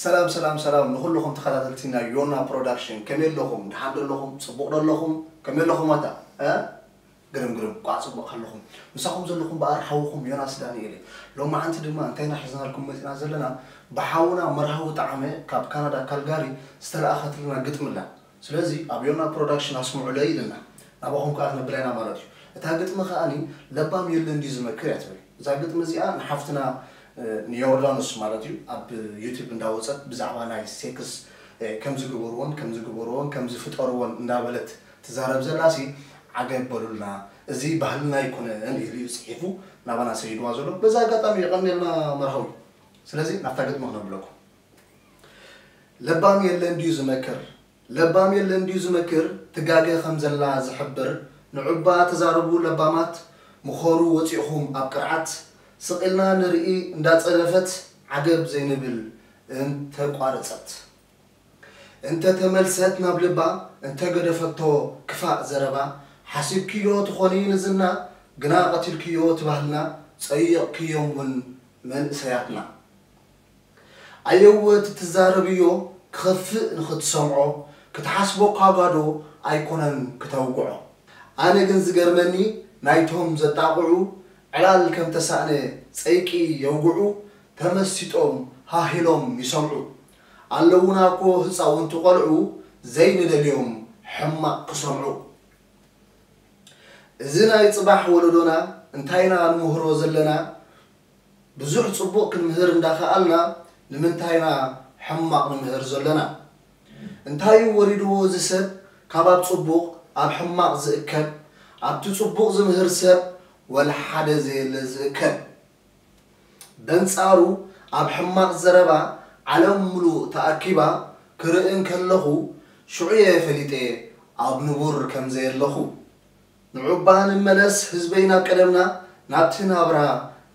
ሰላም ሰላም ሰላም ንኹልኹም ተኸታተልቲ ናይ ዮና ፕሮዳክሽን፣ ከመይ ኣለኹም? ደሓን ዶ ኣለኹም? ጽቡቕ ዶ ኣለኹም? ከመይ ኣለኹም? ኣታ እ? ግርም ግርም ቋዕ ጽቡቕ ኣለኹም። ምሳኹም ዘለኹም በኣር ሓውኹም ዮናስ ዳንኤል እየ። ሎማዓንቲ ድማ እንታይ ኢና ሒዝናልኩም መጺና ዘለና? ብሓውና መርሃዊ ጣዕመ ካብ ካናዳ ካልጋሪ ዝተለኣኸትልና ግጥሚ ኣላ። ስለዚ ኣብ ዮና ፕሮዳክሽን ኣስምዑለይ ኢልና ናባኹም ከኣ ክነብላ ኢና ማለት እዩ። እታ ግጥሚ ከኣኒ ለባም የለን ድዩ ዝመክር እያ ትብል። እዛ ግጥሚ እዚኣ ንሓፍትና ንዮርዳኖስ ማለት እዩ ኣብ ዩቲብ እንዳወፀት ብዛዕባ ናይ ሴክስ ከምዚ ግበርዎን ከምዚ ግበርዎን ከምዚ ፍጠርዎን እንዳበለት ትዛረብ ዘላሲ ዓገብ በሉልና፣ እዚ ባህልና ኣይኮነን ኢሉ እዩ ፅሒፉ ናባና ሰይድዋ ዘሎ። በዚ ኣጋጣሚ የቐንየልና መርሃዊ። ስለዚ ናብታ ግጥሚ ክነብለኩም። ለባም የለን ድዩ ዝመክር? ለባም የለን ድዩ ዝመክር? ትጋገ ከም ዘላ ዝሕብር ንዑባ ተዛረቡ ለባማት፣ ምኸሩ ወፂእኹም ኣብ ቅርዓት፣ ስቕ ኢልና ንርኢ እንዳፀደፈት ዓገብ ዘይንብል እንተቋረፀት። እንተተመልሰት ናብ ልባ እንተገደፈቶ ክፋእ ዘረባ፣ ሓሲብክዮ ትኾኒ ንዝና ግና ቀቲልክዮ ትባህልና ጸይቕክዮም እውን መንእሰያትና። ኣየወ እቲ ትዛረብዮ ክኸፍእ ንኽትሰምዖ ክትሓስቦ እኳ ባዶ ኣይኮነን ክተውግዖ። ኣነ ግን ዝገርመኒ ናይቶም ዘጣቕዑ ዕላል ከም ተሳእነ ጸይቂ የውግዑ ተመሲጦም ሃሂሎም ይሰምዑ ኣለዉና እኮ ህፃውንቲ ቆልዑ ዘይንደልዮም ሕማቕ ክሰምዑ። እዚ ናይ ፅባሕ ወለዶና እንታይና ንምህሮ ዘለና? ብዙሕ ፅቡቕ ክንምህር እንዳኸኣልና ንምንታይና ሕማቕ ንምህር ዘለና? እንታይ እዩ ወሪድዎ እዚ ሰብ ካብ ኣብ ፅቡቕ ኣብ ሕማቕ ዝእከብ? ኣብቲ ፅቡቕ ዝምህር ሰብ ወላ ሓደ ዘየለ ዝእከብ። በንጻሩ ኣብ ሕማቕ ዘረባ ዓለም ምሉእ ተኣኪባ ክርኢ እንከለኹ ሽዑ እየ ፈሊጠ ኣብ ንቡር ከም ዘየለኹ። ንዑባ ንመለስ ህዝበይ ናብ ቀደምና ናብቲ ናብራ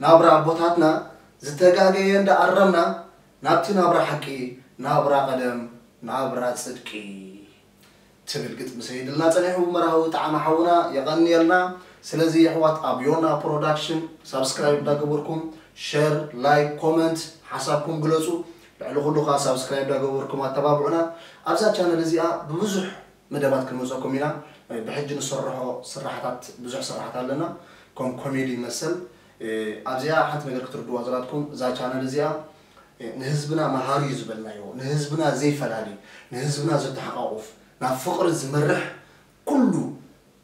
ናብራ ኣቦታትና ዝተጋገየ እንዳኣረምና ናብቲ ናብራ ሓቂ ናብራ ቀደም ናብራ ጽድቂ። ትብል ግጥሚ ሰይድልና ጸኒሑ መርሃዊ ጣዕመ ሓውና የቐንየልና። ስለዚ የሕዋት ኣብ ዮና ፕሮዳክሽን ሳብስክራይብ እንዳገበርኩም ሸር፣ ላይክ፣ ኮመንት ሓሳብኩም ግለጹ። ልዕሊ ኩሉ ከኣ ሳብስክራይብ እንዳገበርኩም ኣተባብዑና። ኣብዛ ቻነል እዚኣ ብብዙሕ መደባት ክንመጸኩም ኢና። ብሕጂ ንሰርሖ ስራሕታት ብዙሕ ስራሕት ኣለና። ከም ኮሜዲ መሰል ኣብዚኣ ሓንቲ ነገር ክትርድዋ ዘላትኩም እዛ ቻነል እዚኣ ንህዝብና መሃሪ እዩ ዝበልናዮ ንህዝብና ዘይፈላሊ ንህዝብና ዘተሓቃቁፍ ናብ ፍቕሪ ዝመርሕ ኩሉ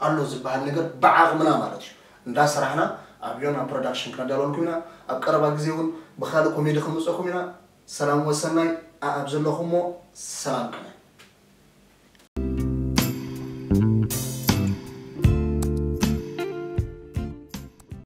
ኣሎ ዝበሃል ነገር ብዓቕምና ማለት እዩ እንዳሰራሕና ኣብ ዮና ፕሮዳክሽን ክነዳለወልኩም ኢና። ኣብ ቀረባ ግዜ እውን ብካልእ ኮሜዲ ክንመፀኩም ኢና። ሰላም ወሰናይ ኣኣብ ዘለኹሞ ሰላም ቅነ